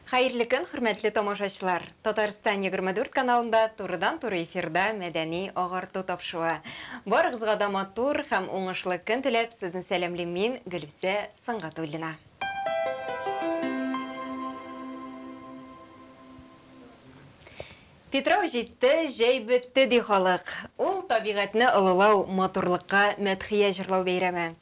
Хәерле көн, хөрмәтле тамашачылар! Татарстан 24 каналында турыдан-туры эфирда мәдәни агарту тапшыруы. Барыгызга да матур һәм уңышлы көн теләп, сезне сәламлим мин, Гөлүсә Сөнгатуллина. Питрау җитте, җәй бетте, ди халык. Ул, табигатьне олылау, матурлыкка мәдхия җырлау бәйрәме.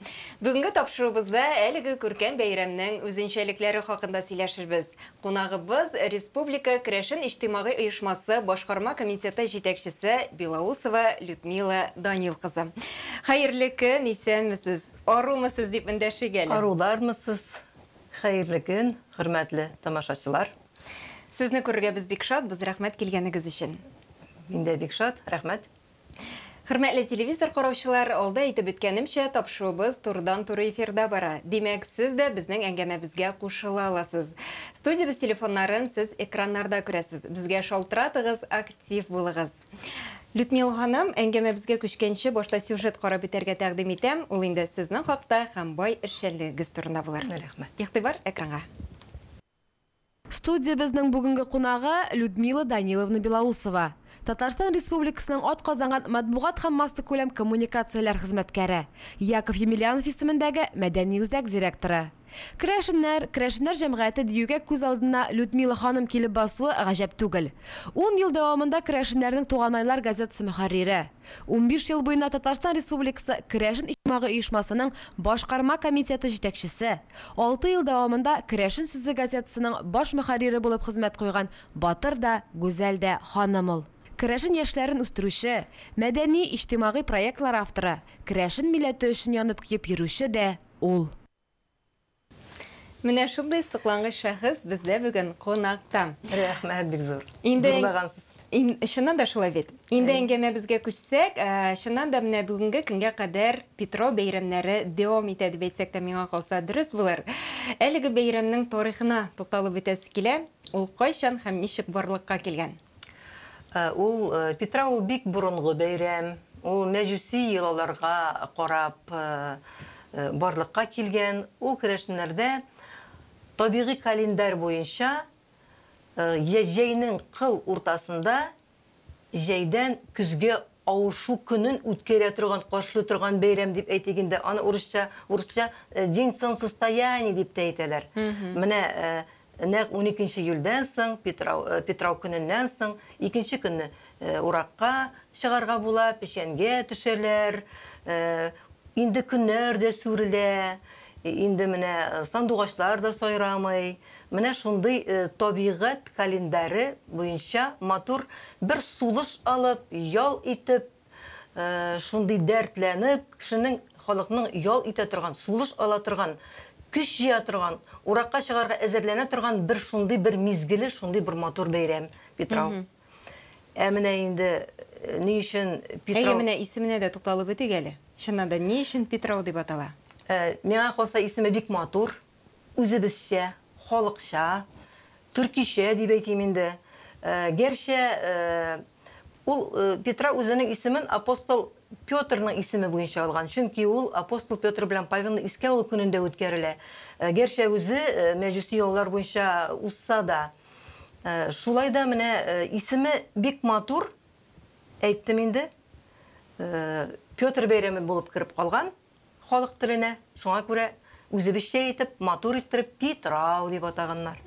Бүгенге тапшыруыбызда әлеге күркәм бәйрәмнең үзенчәлекләре хакында сөйләшербез. Кунагыбыз, Республика керәшен иҗтимагый оешмасы башкарма комитеты җитәкчесе Белоусова Людмила Данил кызы. Хәерле көн, исәнмесез! Арумы сез дип эндәшик әле. Арулармы сез? Хәерле көн, хөрмәтле тамашачылар! Сезне күрергә без бик шатбыз, рәхмәт килгәнегез өчен. Мин дә бик шат, рәхмәт. Хөрмәтле телевизор караучылар, алда әйтеп үткәнемчә, тапшыруыбыз турыдан-туры эфирда бара. Димәк, сез дә безнең әңгәмәбезгә кушыла аласыз. Студиябез телефоннарын сез экраннарда күрәсез. Безгә шалтыратыгыз, актив булыгыз. Людмила ханым, әңгәмәбезгә күчкәнче, башта сюжет карап үтәргә тәкъдим итәм. Ул инде сезнең хакта һәм бай эшчәнлегегез турында булыр. Рәхмәт. Игътибар экранга. Студиябезнең бүгенге кунагы Людмила Даниловна Белоусова. Татарстан Республикасының атказанган матбугат һәм массакүләм коммуникацияләр хезмәткәре, Яков Емельянов исемендәге мәдәни үзәк директоры. Керәшеннәр, керәшеннәр җәмгыяте диюгә күз алдына Людмила ханым килеп басуы гаҗәп түгел. Ун ел дәвамында керәшеннәрнең Туганайлар газетасы мөхәррире. 15 ел буена Татарстан Республикасы Керәшен иҗтимагый оешмасының Башкарма комитеты җитәкчесе, алты ел дәвамында Керәшен сүзе газетасының баш мөхәррире булып хезмәт куйган батыр да, гүзәл дә ханым ул. Керәшен яшьләрен үстерүче, мәдәни, иҗтимагый проектлар авторы, керәшен милләте өчен янып-көеп йөрүче дә ул. Менә шундый соклангыч шәхес бездә бүген кунакта. Рәхмәт бик зур. Инде Зурлагансыз. Чыннан да шулай бит. Инде әңгәмәбезгә күчсәк, чыннан да менә бүгенге көнгә кадәр Петро бәйрәмнәре дәвам итә дип әйтсәк тә миңа калса дөрес булыр. Әлеге бәйрәмнең тарихына тукталып үтәсе килә. Ул кайчан һәм ничек барлыкка килгән? Ул Петра ул бик борынгы бәйрәм. Ул мәҗүси йолаларга карап барлыкка килгән. Ул керәшеннәрдә табигый календарь буенча җәйнең кыл уртасында җәйдән көзгә авышу көнен үткәрә торган, каршылый торган бәйрәм дип әйтик инде. Аны урысча, урысча День солнцестояния дип тә әйтәләр. Менә нәкъ уникенче июльдән соң, Питрау, Питрау көненнән соң, икенче көнне уракка чыгарга була, печәнгә төшәләр, инде көннәр дә сүрелә, инде менә сандугачлар да сайрамый. Менә шундый табигать календаре буенча матур бер сулыш алып, ял итеп, Шундый дәртләнеп, кешенең, халыкның ял итә торган, сулыш ала торган, көч җыя торган, уракка чыгарга әзерләнә торган бер шундый бер мизгеле, шундый бер матур бәйрәм, Питрау. Ә менә инде ни өчен Питрау. Әйе, менә исеменә дә тукталып үтик әле. Чыннан да, ни өчен Питрау дип атала? Миңа калса, исеме бик матур. Үзебезчә, халыкча, төркичә дип әйтим инде. Гәрчә ул Петра үзенең исемен апостол Петрның исеме буенча алган, чөнки ул апостол Петр белән Павелны искә алу көнендә үткәрелә. Гәрчә үзе мәҗүси йолалар буенча узса да. Шулай да менә исеме бик матур, әйттем инде, Петр бәйрәме булып кереп калган. Халык теленә, шуңа күрә үзебезчә итеп, матур иттереп Питрау дип атаганнар.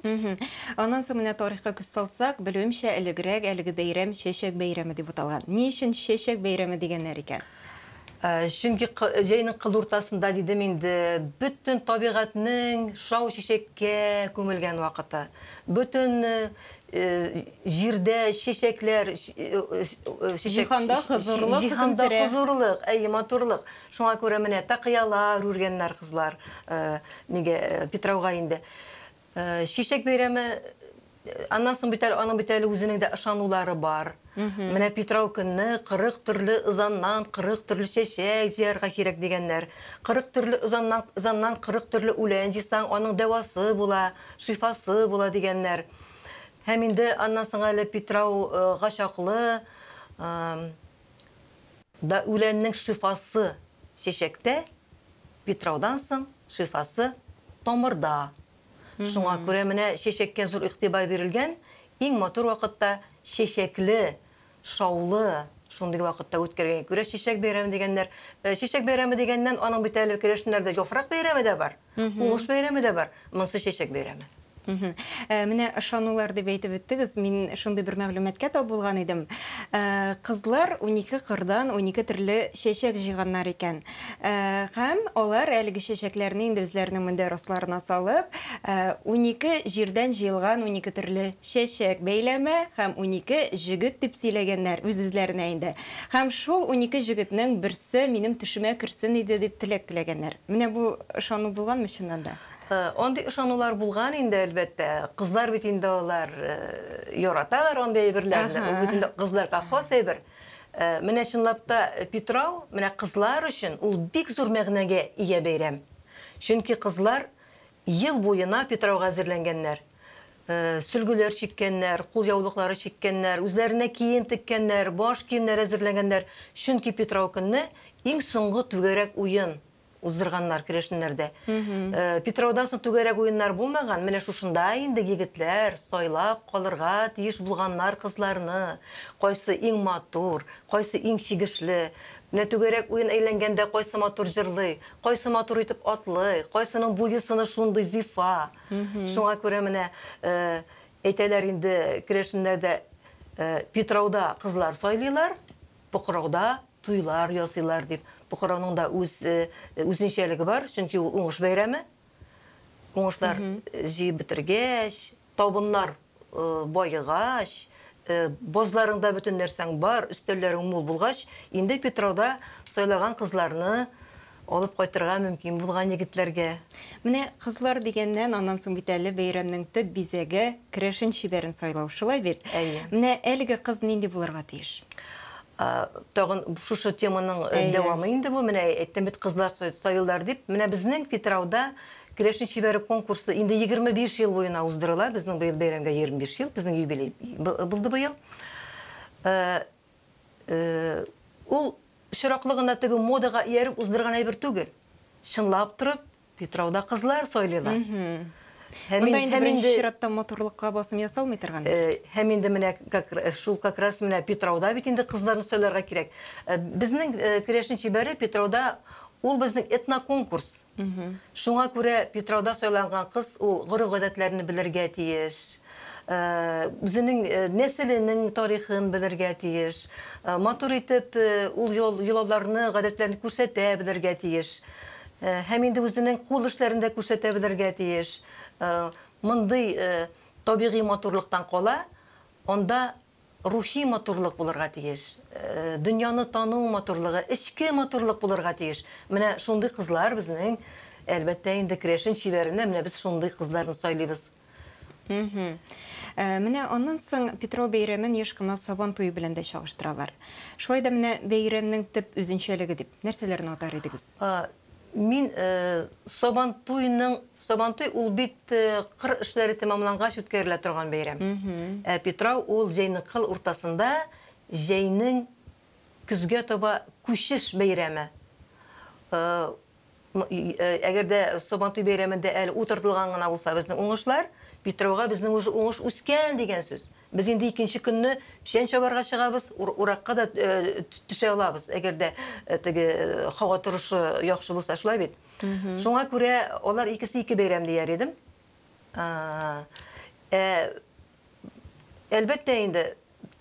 Аннан соң менә тарихка күз салсак, белүемчә, элегрәк әлеге бәйрәм Чәчәк бәйрәме дип аталган. Ни өчен Чәчәк бәйрәме дигәннәр икән? Чөнки җәйнең кыл уртасында, дидем инде, бөтен табигатьнең шау чәчәккә күмелгән вакыты. Бөтен җирдә чәчәкләр, чәчәк, Җиһанда хозурлык хөкем җиһанда сөрә. хозурлык, әйе, матурлык. Шуңа күрә менә такыялар үргәннәр кызлар, нигә, Питрауга инде. Чәчәк бәйрәме, аннан соң бит әле аның бит әле үзенең дә ышанулары бар. Менә Питрау көнне 40 төрле ызаннан 40 төрле чәчәк җыярга кирәк дигәннәр. 40 төрле ызаннан, ызаннан 40 төрле үлән җыйсаң, аның дәвасы була, шифасы була дигәннәр. Һәм инде аннан соң әле Питрауга чаклы да үләннең шифасы чәчәктә, Питраудан соң шифасы тамырда. Шуңа күрә менә чәчәккә зур игътибар бирелгән, иң матур вакытта чәчәкле, шаулы шундый вакытта үткәргәнгә күрә чәчәк бәйрәме дигәннәр. Чәчәк бәйрәме дигәннән, аның бит әле керәшеннәрдә яфрак бәйрәме дә бар, уңыш бәйрәме дә бар. Монысы чәчәк бәйрәме. Менә ышанулар дип әйтеп үттегез. Мин шундый бер мәгълүматка тап булган идем. Кызлар 12 кырдан 12 төрле чәчәк җыйганнар икән. Һәм алар әлеге чәчәкләрне инде үзләренең мендәр асларына салып, 12 җирдән җыелган 12 төрле чәчәк бәйләме һәм 12 җегет дип сөйләгәннәр үз-үзләренә инде. Һәм шул 12 җегетнең берсе минем төшемә керсен иде дип теләк теләгәннәр. Менә бу ышану булганмы чыннан да? Андый ышанулар булган инде, әлбәттә. Кызлар бит инде алар яраталар андый әйберләрне. Ул бит инде кызларга хас әйбер. Менә чынлап та Питрау, менә кызлар өчен ул бик зур мәгънәгә ия бәйрәм. Чөнки кызлар ел буена Питрауга әзерләнгәннәр. Сөлгеләр чиккәннәр, кулъяулыклары чиккәннәр, үзләренә кием теккәннәр, баш киемнәре әзерләгәннәр. Чөнки Питрау көнне иң соңгы түгәрәк уен уздырганнар керәшеннәрдә. Питраудан соң түгәрәк уеннар булмаган, менә шушында инде егетләр сайлап калырга тиеш булганнар кызларны. Кайсы иң матур, кайсы иң чигешле. Менә түгәрәк уен әйләнгәндә кайсы матур җырлый, кайсы матур итеп атлый, кайсының буе-сыны шундый зифа. Шуңа күрә менә әйтәләр инде керәшеннәрдә Питрауда кызлар сайлыйлар, Покрауда туйлар ясыйлар дип. Покрауның да үз үзенчәлеге бар, чөнки ул уңыш бәйрәме. Уңышлар җыеп бетергәч, табыннар баегач, базларыңда бөтен нәрсәң бар, өстәлләрең мул булгач, инде Питрауда сайлаган кызларны алып кайтырга мөмкин булган егетләргә. Менә кызлар дигәннән, аннан соң бит әле бәйрәмнең төп бизәге, керәшен чибәрен сайлау, шулай бит? Әйе. Менә әлеге кыз нинди булырга тиеш? Тагын шушы теманың дәвамы инде бу. Менә әйттем бит, кызлар сайлыйлар дип. Менә безнең Питрауда Керәшен чибәре конкурсы инде 25 ел буена уздырыла. Безнең быел бәйрәмгә 25 ел, безнең юбилей булды быел. Ул очраклы гына теге модага ияреп уздырган әйбер түгел. Чынлап торып, Питрауда кызлар сайлыйлар. Һәм Монда инде беренче чиратта матурлыкка басым ясалмый торгандыр. Һәм инде менә как шул как раз менә Питрауда бит инде кызларны сайларга кирәк. Безнең Керәшен чибәре Питрауда ул безнең этноконкурс. Шуңа күрә Питрауда сайланган кыз ул гореф-гадәтләрне белергә тиеш, үзенең нәселенең тарихын белергә тиеш, матур итеп ул йолаларны, гадәтләрне күрсәтә белергә тиеш. Һәм инде үзенең кул эшләрен дә күрсәтә белергә тиеш. Мондый табигый матурлыктан кала, анда рухи матурлык булырга тиеш, дөньяны тану матурлыгы, эчке матурлык булырга тиеш. Менә шундый кызлар безнең, әлбәттә инде, керәшен чибәренә менә без шундый кызларны сайлыйбыз. Менә аннан соң Петрау бәйрәмен еш кына Сабан туе белән дә чагыштыралар. Шулай да менә бәйрәмнең төп үзенчәлеге дип нәрсәләрне атар идегез? Мин Сабантуйның, Сабантуй ул бит кыр эшләре тәмамлангач үткәрелә торган бәйрәм. Ә Питрау ул җәйнең кыл уртасында, җәйнең көзгә таба күчеш бәйрәме. Әгәр дә Сабантуй бәйрәмендә әле утыртылган гына булса безнең уңышлар, Питрауга безнең уже уңыш үскән дигән сүз. Без инде икенче көнне печән чабарга чыгабыз, уракка да төшә алабыз, әгәр дә теге һава торышы яхшы булса, шулай бит? Шуңа күрә алар икесе ике бәйрәм дияр идем. Әлбәттә инде,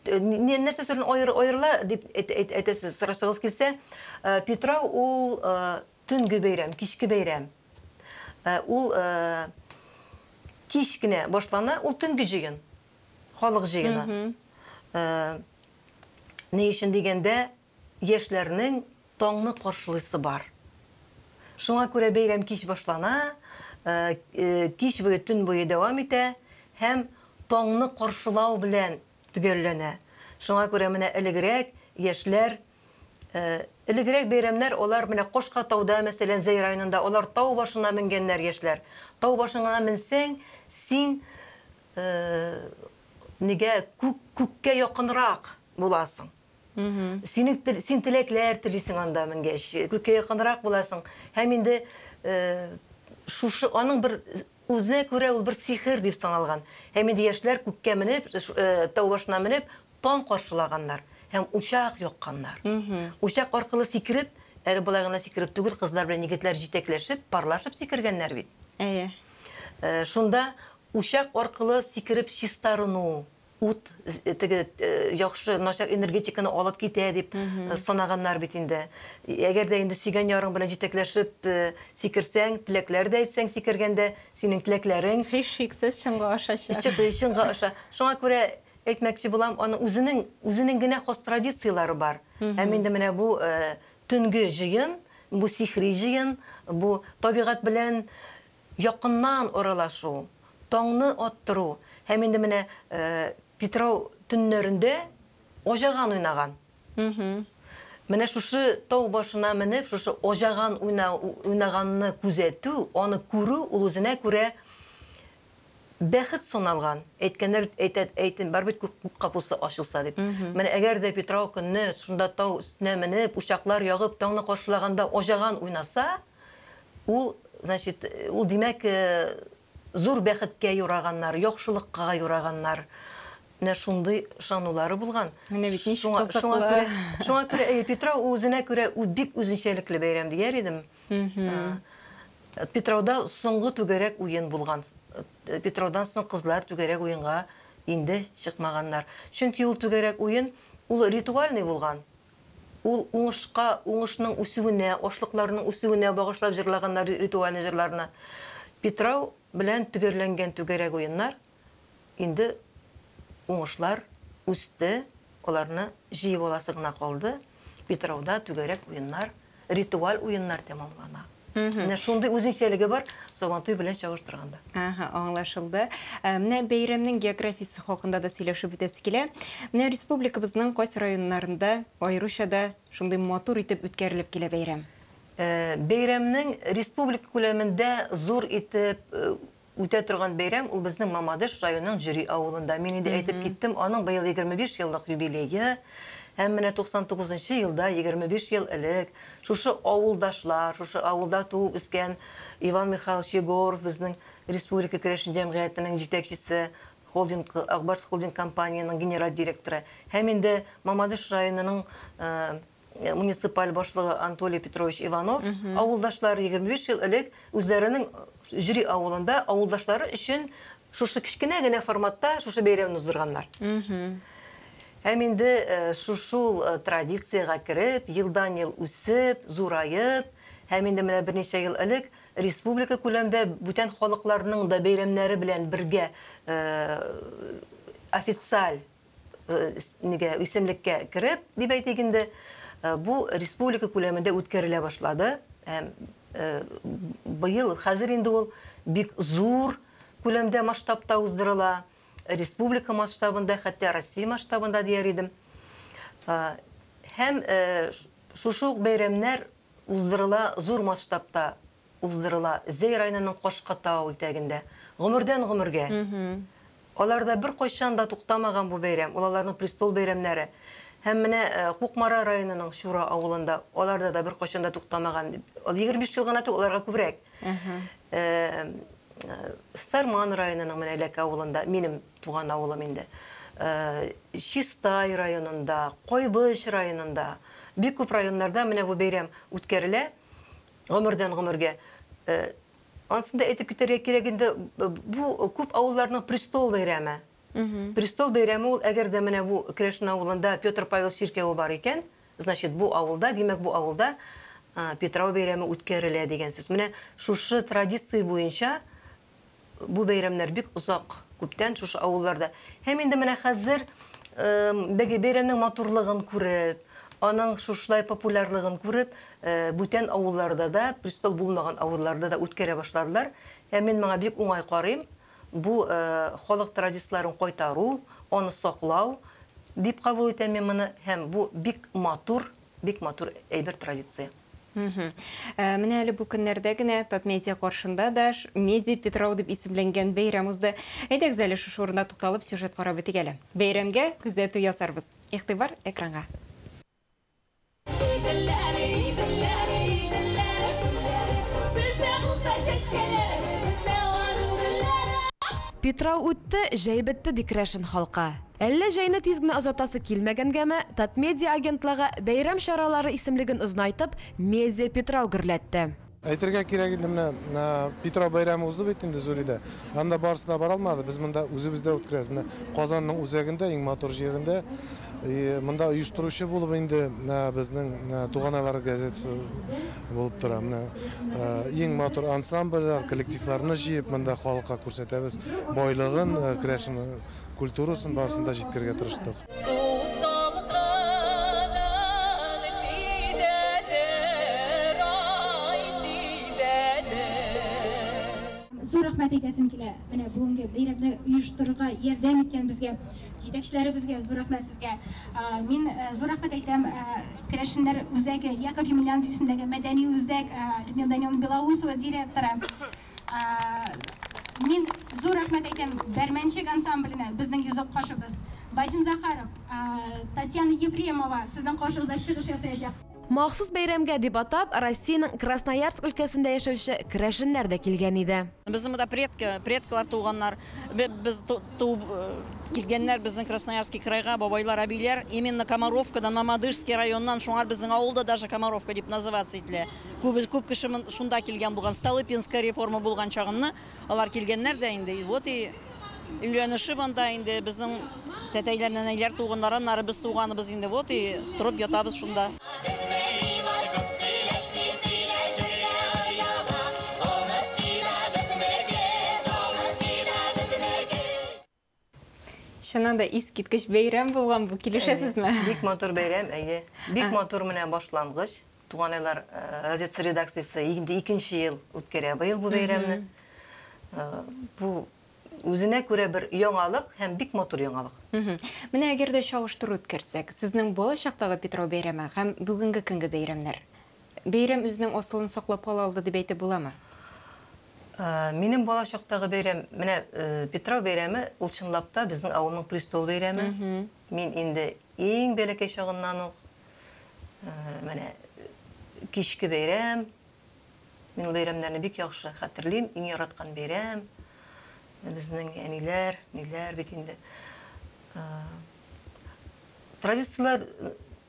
нәрсәсе белән аерыла дип әйтәсез, сорасыгыз килсә, Питрау ул төнге бәйрәм, кичке бәйрәм. Ул кич кенә башлана, ул төнге җыен, халык җыены. Ни өчен дигәндә, яшьләрнең таңны каршылыйсы бар. Шуңа күрә бәйрәм кич башлана, кич буе, төн буе дәвам итә һәм таңны каршылау белән төгәлләнә. Шуңа күрә менә элегрәк яшьләр Элегрәк бәйрәмнәр алар менә Кошка тауда, мәсәлән, Зәй районында, алар тау башына менгәннәр яшьләр. Тау башына менсәң, син нигә күк күккә якынрак буласың. Синең син теләкләр телисең анда менгәч, күккә якынрак буласың. Һәм инде шушы аның бер Үзенә күрә ул бер сихер дип саналган. Һәм инде яшьләр күккә менеп, тау башына менеп, таң каршылаганнар һәм учак якканнар. Учак аркылы сикереп, әле болай гына сикереп түгел, кызлар белән егетләр җитәкләшеп, парлашып сикергәннәр бит. Әйе. Шунда учак аркылы сикереп чистарыну, ут теге яхшы начар энергетиканы алып китә дип санаганнар бит инде. Әгәр дә инде сөйгән ярың белән җитәкләшеп сикерсәң, теләкләр дә әйтсәң сикергәндә, синең теләкләрең һичшиксез чынга ашачак. Чынга аша. Шуңа күрә әйтмәкче булам, аның үзенең үзенең генә хас традицияләре бар. Һәм инде менә бу төнге җыен, бу сихри җыен, бу табигать белән якыннан аралашу, таңны аттыру һәм инде менә Питрау төннәрендә аҗаган уйнаган. Менә шушы тау башына менеп, шушы аҗаган уйнаганны күзәтү, аны күрү, ул үзенә күрә бәхет саналган. Әйткәннәр бит, әйтә, әйтен, бар бит күк, күк капусы ачылса дип. Менә әгәр дә Питрау көнне шунда тау өстенә менеп, учаклар ягып, таңны каршылаганда аҗаган уйнаса, ул, значит, ул димәк, зур бәхеткә юраганнар, яхшылыкка юраганнар. Менә шундый ышанулары булган. Менә бит ничек Шуңа, шуңа кызыклы. күрә, шуңа күрә әйе, Питрау ул үзенә күрә бик үзенчәлекле бәйрәм дияр идем. Питрауда соңгы түгәрәк уен булган. Питраудан соң кызлар түгәрәк уенга инде чыкмаганнар. Чөнки ул түгәрәк уен ул ритуальный булган. Ул уңышка, уңышның үсүенә, ашлыкларның үсүенә багышлап җырлаганнар ритуальный җырларны. Питрау белән төгәлләнгән түгәрәк уеннар инде уңышлар үсте, аларны җыеп аласы гына калды. Питрауда түгәрәк уеннар, ритуаль уеннар тәмамлана. Менә шундый үзенчәлеге бар Сабантуй белән чагыштырганда. Ага, аңлашылды. Менә бәйрәмнең географиясе хакында да сөйләшеп үтәсе килә. Менә республикабызның кайсы районнарында аеруча да шундый матур итеп үткәрелеп килә бәйрәм? Бәйрәмнең республика күләмендә зур итеп үтә торган бәйрәм ул безнең Мамадыш районының Җөри авылында. Мин инде әйтеп киттем, аның быел 25 еллык юбилее. Һәм менә 99 елда, 25 ел элек, шушы авылдашлар, шушы авылда туып үскән Иван Михайлович Егоров, безнең Республика керәшен җәмгыятенең җитәкчесе, холдинг, Акбарс холдинг компанияның генераль директоры, һәм инде Мамадыш районының муниципаль башлыгы Анатолий Петрович Иванов, авылдашлары 25 ел элек үзләренең Җөри авылында авылдашлары өчен шушы кечкенә генә форматта шушы бәйрәмне уздырганнар. Һәм инде шул традициягә кереп, елдан-ел үсеп, зураеп, һәм инде менә берничә ел элек республика күләмдә бүтән халыкларның да бәйрәмнәре белән бергә официаль нигә исемлеккә кереп, дип әйтик инде, бу республика күләмендә үткәрелә башлады. Һәм быел хәзер инде ул бик зур күләмдә, масштабта уздырыла. Республика масштабында, хәтта Россия масштабында дияр идем. Һәм шушы ук бәйрәмнәр уздырыла, зур масштабта уздырыла Зәй районының Кашка-Тау итәгендә. Гомердән гомергә. Аларда бер кайчан да туктамаган бу бәйрәм, ул аларның престол бәйрәмнәре. Һәм менә Кукмара районының Чура авылында аларда да бер кайчан да туктамаган. 25 ел гына түгел, аларга күбрәк. Сарман районының менә Ләке авылында, минем туган авылым инде. Чистай районында, Кайбыч районында, бик күп районнарда менә бу бәйрәм үткәрелә гомердән гомергә. Ансын да әйтеп китәргә кирәк инде, бу күп авылларның престол бәйрәме. Престол бәйрәме ул, әгәр дә менә бу Керәшен авылында Петр Павел чиркәве бар икән, значит, бу авылда, димәк, бу авылда Питрау бәйрәме үткәрелә дигән сүз. Менә шушы традиция буенча бу бәйрәмнәр бик озак, күптән шушы авылларда. Һәм инде менә хәзер бәйрәмнең матурлыгын күреп, аның шушылай популярлыгын күреп, бүтән авылларда да, престол булмаган авылларда да үткәрә башладылар. Һәм мин моңа бик уңай карыйм. Бу халык традицияләрен кайтару, аны саклау дип кабул итәм мин моны. Һәм бу бик матур, бик матур әйбер, традиция. Менә әле бу көннәрдә генә Татмедиа каршында да Медиа Питрау дип исемләнгән бәйрәм узды. Әйдәгез әле шушы урында тукталып сюжет карап үтик әле. Бәйрәмгә күзәтү ясарбыз. Игътибар экранга. Иделләр, иделләр, иделләр, сездә булса чәчкәләр, бездә аның. Питрау үтте, җәй бетте, ди керәшен халкы. Әллә җәйне тиз генә озатасы килмәгәнгәме, Татмедиа агентлыгы бәйрәм чаралары исемлеген озынайтып, Медиа Питрау гөрләтте. Әйтергә кирәк инде, менә Питрау бәйрәме узды бит инде Зурида. Анда барысы да бара алмады. Без монда үзебездә үткәрәбез. Менә Казанның үзәгендә, иң матур җирендә. Монда оештыручы булып инде безнең Туганайлар газетасы булып тора. Менә иң матур ансамбльләр, коллективларны җыеп, монда халыкка күрсәтәбез байлыгын, керәшен культурасын барысын да җиткерергә тырыштык. Су салкынын сизәдер, ай, сизәдер. Зур рәхмәт әйтәсем килә. Менә бүгенге бәйрәмне оештырырга ярдәм иткән безгә җитәкчеләребезгә зур рәхмәт сезгә. Мин зур рәхмәт әйтәм Керәшеннәр үзәге, Яков Емельянов исемендәге мәдәни үзәк, Людмила Даниловна Белоусова директоры. Мин зур рәхмәт әйтәм Бәрмәнчек ансамбленә, безнең йозак кашыбыз. Вадим Захаров, Татьяна Ефремова сезнең каршыгызда чыгыш ясаячак. Махсус бәйрәмгә дип атап, Россиянең Красноярск өлкәсендә яшәүче керәшеннәр дә килгән иде. Безнең монда предки, предкалар туганнар, без туып килгәннәр безнең Красноярский крайга, бабайлар, әбиләр, именно Комаровкадан, Мамадышский районнан, шуңар безнең авылда даже Комаровка дип называться ителә. Күбез, күп кеше шунда килгән булган, Столыпинская реформа булган чагынны алар килгәннәр дә инде, вот и өйләнешеп анда инде безнең тәтәйләр, нәнәйләр туганнар, аннары без туганыбыз инде, вот и торып ятабыз шунда. Чыннан да искиткеч бәйрәм булган бу, килешәсезме? Бик матур бәйрәм, әйе. Бик матур менә башлангыч. Туганайлар газетасы редакциясе инде икенче ел үткәрә быел бу бәйрәмне. Бу үзенә күрә бер яңалык һәм бик матур яңалык. Менә әгәр дә чагыштыру үткәрсәк, сезнең балачактагы Питрау бәйрәме һәм бүгенге көнге бәйрәмнәр. Бәйрәм үзенең асылын саклап кала алды дип әйтеп буламы? Минем балачактагы бәйрәм, менә Питрау бәйрәме, ул чынлап та безнең авылның престол бәйрәме. Мин инде иң бәләкәй чагыннан ук менә кичке бәйрәм, мин ул бәйрәмнәрне бик яхшы хәтерлим, иң яраткан бәйрәм. Безнең әниләр, ниләр бит инде. Традицияләр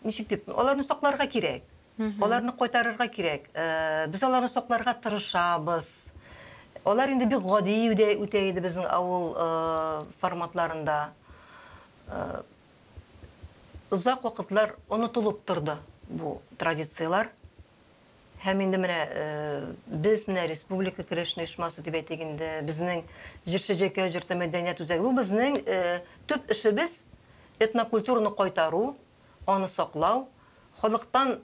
ничек дип, аларны сакларга кирәк. Аларны кайтарырга кирәк. Без аларны сакларга тырышабыз. Алар инде бик гади үтә иде безнең авыл форматларында. Озак вакытлар онытылып торды бу традицияләр. Һәм инде менә без менә Республика керәшен оешмасы дип әйтик инде, безнең Җырчы Җәкә җырты мәдәният үзәге. Бу безнең төп эшебез этнокультураны кайтару, аны саклау, халыктан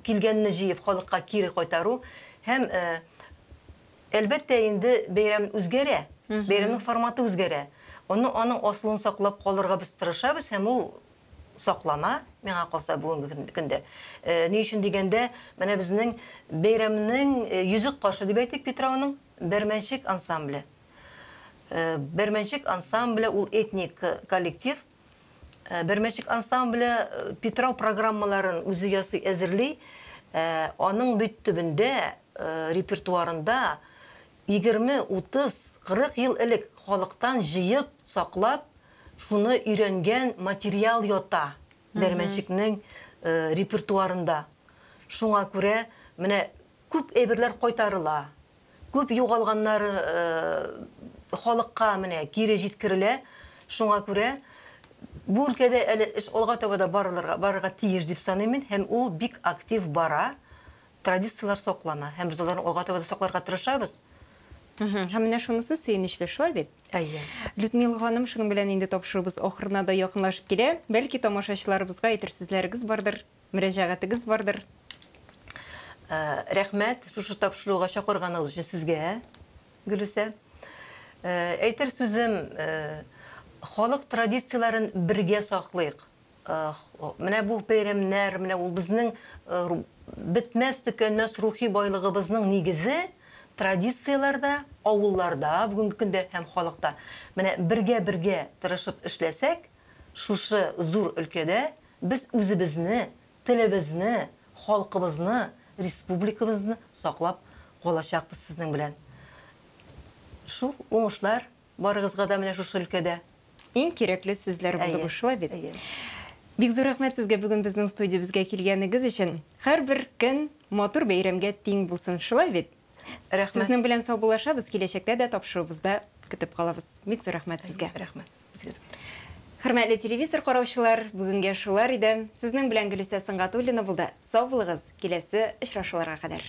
килгәнне җыеп халыкка кире кайтару һәм әлбәттә инде бәйрәм үзгәрә, бәйрәмнең форматы үзгәрә. Аны аның асылын саклап калырга без тырышабыз һәм ул саклана, миңа калса бүгенге көндә. Ни өчен дигәндә, менә безнең бәйрәмнең йөзек кашы дип әйтик Питрауның Бәрмәнчек ансамбле. Бәрмәнчек ансамбле ул этник коллектив. Бәрмәнчек ансамбле Питрау программаларын үзе ясый, әзерли. Аның бит төбендә, репертуарында 20, 30, 40 ел элек халыктан җыеп, саклап, шуны өйрәнгән материал ята Бәрмәнчекнең репертуарында. Шуңа күрә менә күп әйберләр кайтарыла, күп югалганнар халыкка менә кире җиткерелә. Шуңа күрә бу өлкәдә әле эш алга таба да барылырга, барырга тиеш дип саныйм мин, һәм ул бик актив бара. Традицияләр саклана, һәм без аларны алга таба да сакларга тырышабыз. Һәм менә шунысы сөенечле, шулай бит? Әйе. Людмила ханым, шуның белән инде тапшыруыбыз ахырына да якынлашып килә. Бәлки тамашачыларыбызга әйтер сүзләрегез бардыр, мөрәҗәгатегез бардыр. Рәхмәт шушы тапшыруга чакырганыгыз өчен сезгә, Гөлүсә. Әйтер сүзем, халык традицияләрен бергә саклыйк. Менә бу бәйрәмнәр, менә ул безнең бетмәс, төкәнмәс рухи байлыгыбызның нигезе традицияләрдә, авылларда бүгенге көндә һәм халыкта. Менә бергә-бергә тырышып эшләсәк, шушы зур өлкәдә без үзебезне, телебезне, халкыбызны, республикабызны саклап калачакбыз сезнең белән. Шул уңышлар. Барыгызга да менә шушы өлкәдә. Иң кирәкле сүзләр булды бу, Әйе, шулай бит? әйе. Бик зур рәхмәт сезгә бүген безнең студиябезгә килгәнегез өчен. Һәрбер көн матур бәйрәмгә тиң булсын, шулай бит? Рәхмәт. Сезнең белән саубуллашабыз, киләчәктә дә тапшыруыбызда көтеп калабыз. Бик зур рәхмәт сезгә. Рәхмәт. Сезгә. Хөрмәтле телевизор караучылар, бүгенгә шулар иде. Сезнең белән Гөлүсә Сөнгатуллина булды. Сау булыгыз, киләсе очрашуларга кадәр.